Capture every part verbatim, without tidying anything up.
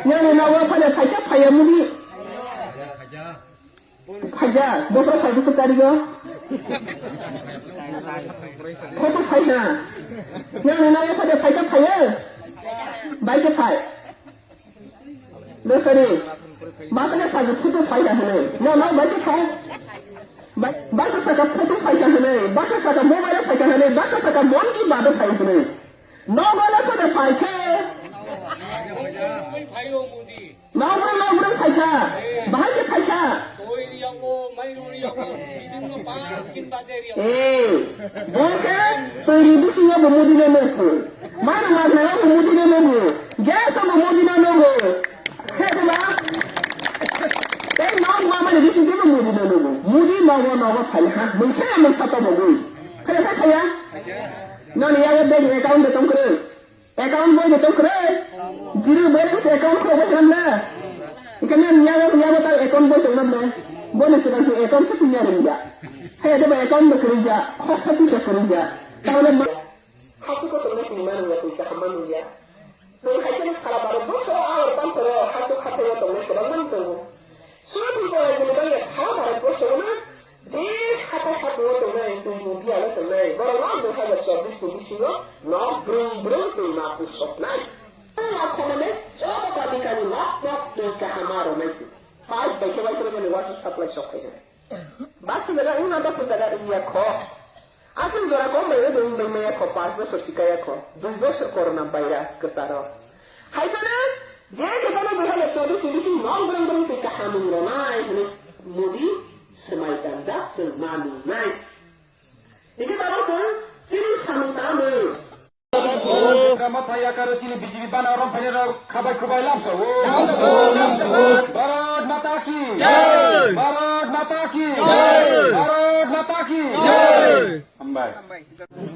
Yang ni nawa pada phaikha phaiya mudi. Phaikha, bosor phaikha se tarigo. Photo phaikha. Yang ni nawa pada phaikha phaiya. Baikha phai. Besari. Basa ke sagu photo phaikha hene. No, no, baikha phai. Ba-, basa saka photo phaikha hene. Basa saka mobile phaikha hene. Basa saka mon ki bado phai hene. Nogo le pada phaikhe. Nogo nogo phaikha. Bahai ke phaikha. Eh, bo khe twi bisingo bo mudi no nogo. Mano magna bo mudi no nogo. Gas bo mudi no nogo. Khe ba. Tei nok ma mani bisingo bo mudi no nogo. Mudi nogo nogo phai ha. Mungsa mungsa to mogwi. Khe khe khaya. Noni yago bank account de tongkre. Account boi de tongkre. Zero balance account kho boi hamna. Ikane yago yago ta account boi tongna mo. Boni sida si account se punya ringa. He de ba account de krija. Khoksa ti se krija. Tawle ma. Hasu ko tongna ti manu ya ti ka hamanu ya. Sini hai kene sala baro boso awar pantoro hasu khato ya tongna ko bang man tongo. Sura ti ko ya jini bang ya sala baro boso na. Je hathai hathai o tongnai, twi ni bialo tongnai, borok no dui hajar chobbish ni bisingo nok brwi brwi twi ma pusoknai. Tei ma khomane joto kadikani nok nok twi kaham ma rwnai twi. Pipe bai khe waisano jani water supply sok khainai. Basi jaga wngna basi jaga wngya kho. Aswk jora kom bai wngwi wngwi maya kho, panch bosor sikaya kho, dui bosor corona virus kwcharo. Hai phano je khe phano dui hajar chobbish ni bisingo nok brwi brwi twi kaham wng rwnai hwnwi Modi swmai tanjak chwng ma nungnai. Hingke tamo chwng chini samung tamo. Rama thaya karo chini B J P bana rom phai rok khabai khubai lamsa o. Bharat Mata ki jai. Bharat Mata ki jai. Bharat Mata ki jai. Hambai.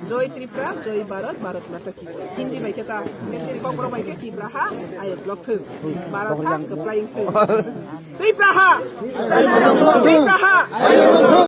Joy Tripura, Joy Bharat, Bharat Mata ki jai. Hindi bai khe ta, Messi Kokborok bai khe Tripura ha, ayo block thung. Bharat ha, flying thung. Tripura ha! Tripura ha!